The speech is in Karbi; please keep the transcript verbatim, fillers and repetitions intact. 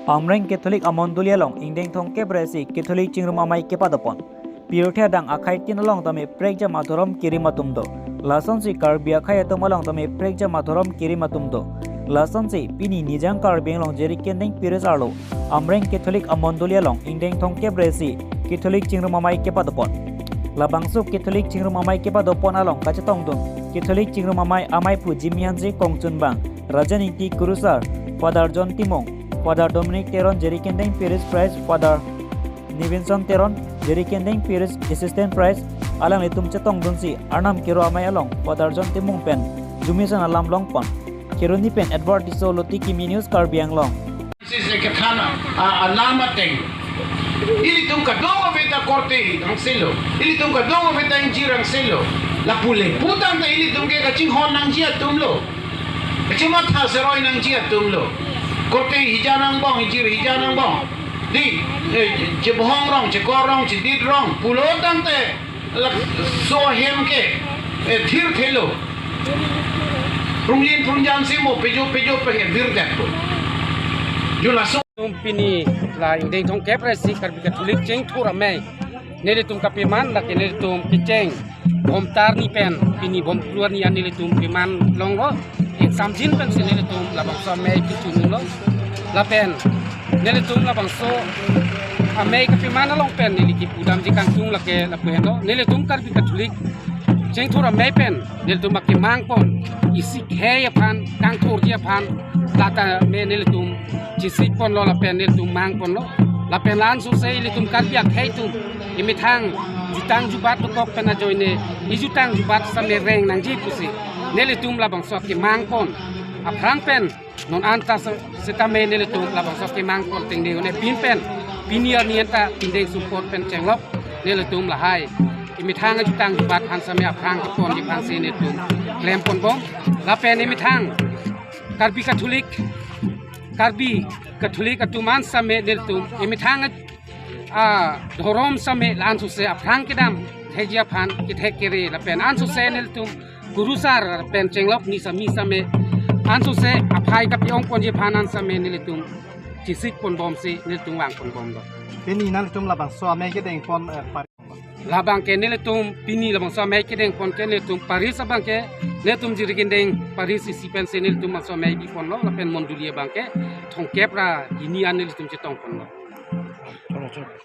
Amreng Catholic amondoli along ingdeng thomkep ra isi Catholic chingrum amei kepadopon. Pirthe adang akhai tin along tame prekjam adhorom kerim atum do. Lasonsi Karbi akhai atum along tame prekjam adhorom kerim atum do. Lasonsi pini Nijang Karbi Anglong Jirikindeng Parish arlo Amreng Catholic amondoli along ingdeng thomkep ra isi Catholic chingrum amei kepadopon. Labangso Catholic chingrum amei kepadopon along kachetongdun Catholic chingrum amei ameiphu Jimmy Hanse, kongchunbang Rajan Ingti, kurusar Father John Timung, Father Dominic Teron Jirikindeng Parish Priest, Father Nivinson Teron Jirikindeng Parish Assistant Priest, alanglitum chetongdunsi Arnam kero amei along Father John Timung pen jumison alam longpon. Kheroni pen Edward Tisso, Loti Kimi News, Karbi Anglong. Sisi kethan a, alam ateng. Ilitum kadokave ta korte angselo. Ilitum kadokave ta ingjir angselo. Lapu le putangte ilitum ke kachinghon nangji atumlo. Kachimatha seroi nangji atumlo. Korte hijat angbong, ingjir hijat angbong. Di, eh, chebohong rong, chekor rong, chedit rong, pulotangte laso ahem ke, eh, thirthelo. Prungjin prungjam si mo pejo pejo penge virdetpo. Jo laso. Tum pini la ingdeng thomkep ra isi Karbi Catholic chingthur amei nelitum kapeman, lake nelitum kecheng bom tar ni pen pini bom klua ni an nelitum peman longlo. Ingsamjin pensi nelitum labangso amei kechunlo. Lapen nelitum labangso amei kapeman along pen neli kipudamji kangtung lake lapu henlo. Nelitum Karbi Catholic chingthur amei pen nelitum akemang pon, isi khei aphan, kangthurji aphan, lata me nelitum chesik ponlo lapen nelitum mang ponlo. Lapen la-an sose ilitum Karbi akhei atum, imethang jutang jubat dokok pen ajoine, ijutang jubat same reng nangji pusi nelitum labangso akemang pon aphrang pen non anta se-, setame nelitum labangso akemang pon tengne un-e pin pen pini arni anta pindeng sumpot pen chenglok nelitum lahai imethang jutang jubat han same aphrang keponji aphansi nelitum klem ponbom. Lapen imethang Karbi Catholic, Karbi Catholic atum an same nelitum imethang a, dhorom same la-an sose aphrang kedam thekji aphan kethek kere lapen an sose nelitum kurusar pen chenglok ni sami same an sose aphai kapi-ong ponji aphan an same nelitum chesik ponbomsi nelitum vang ponbomlo. Pini nanglitum labangso amei kedeng pon, eh, par- Labang ke nelitum pini labangso amei kedeng pon ke nelitum Parish abang ke nelitum Jirikindeng Parish isi pensi nelitum labangso amei bi ponlo lapen mondoli abang ke thomkep ra hini an nelitum chetong ponlo.